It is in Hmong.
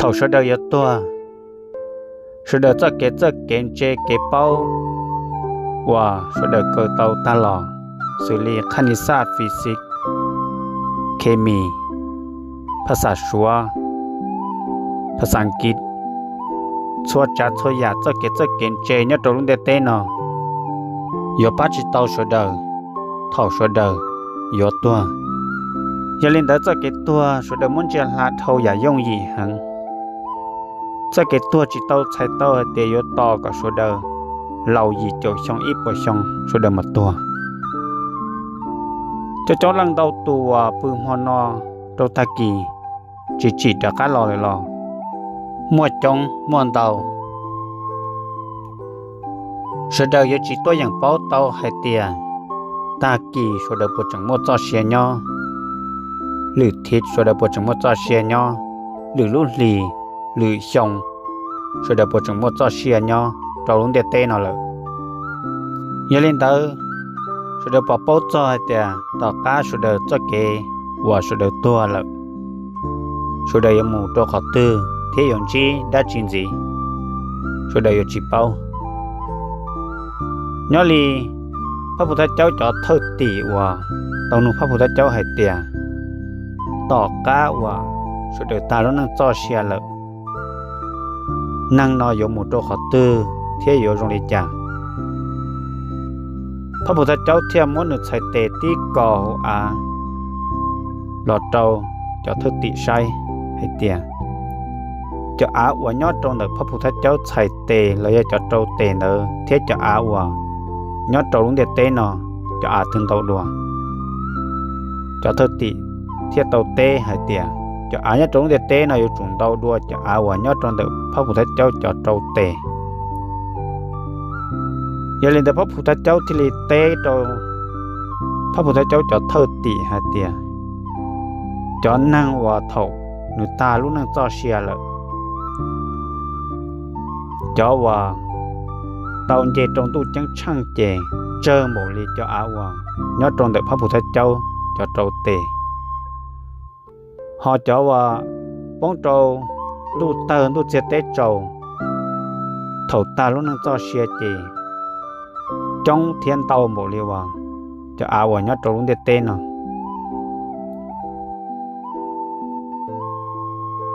Thaum sawv daws yuav tuag, sawv daws txoj kev txawj kev ntse kev paub uas sawv daws kawm tau tag los, xws li qhab nis xaj, physics, khes mis, phas xas suav, phas xas kiv, txhua tsav txhua yam txoj kev txawj kev ntse nyob rau lub ntiaj teb no yuav pab tsis tau sawv daws thaum sawv daws yuav tuag. Yog li ntawd txoj kev tuag sawv daws muab ntsia hla dhau yam yooj yim heev. Txoj kev tuag tsis tau txhais tau hais tias yuav tos kom sawv daws laus yim caum xyoo ib puas xyoo sawv daws mam tuag. Cov coob leej ntau tus uas pw hmo no rau tag kis tsis tsim rov qab los lawm los muaj coob muaj ntau. Sawv daws yuav tsis tuaj yeem paub tau hais tias tag kis sawv daws puas tseem muaj txoj sia nyob, lwm thib sawv daws puas tseem muaj txoj sia nyob, lwm lub hlis, lwm xyoo sawv daws puas tseem muaj txoj sia nyob rau lub ntiaj teb no lawm. Yog li ntawd, sawv daws pom paub txog hais tias tom qab sawv daws txoj kev uas sawv daws tuag lawm, sawv daws yuav mus rau qhov twg thiab yuav ntsib dab tsi ntxiv, sawv daws yuav tsis paub. Nyob li Phab Phu Thaj Caub cov thawj tim uas tau nug Phab Phu Thaj Caub hais tias tom qab uas sawv daws tag lub neej txoj sia lawm, neeg no yuav mus rau qhov twg thiab yuav zoo li cas, Phab Phu Thaj Caub thiaj muab nws txhais tes tib kaus hauv av los rau cov thawj tim saib hais tias cov av uas nyob rau ntawm Phab Phu Thaj Caub txhais tes los yog cov rau tes ntawd thiab cov av uas nyob rau lub ntiaj teb no, cov av twg ntau dua. Cov thawj tim thiaj tau teb hais tias cov av nyob rau lub ntiaj teb no yuav tsum ntau dua cov av uas nyob rau ntawm Phab Phu Thaj Caub cov rau tes. Yog li ntawd Phab Phu Thaj Caub thiaj li teb rau Phab Phu Thaj Caub cov thawj tim hais tias cov neeg uas thaum nws tag lub neej txoj sia lawm, cov uas tau nce rau ntuj ceeb tsheej ces tsawg npaum li cov av uas nyob rau ntawm Phab Phu Thaj Caub cov rau tes. Ho cov uas poob rau ntuj tawg ntuj txiag teb tsaus thaum tag lub neej txoj sia ces coob thiab ntau npaum li uas cov av uas nyob rau lub ntiaj teb no.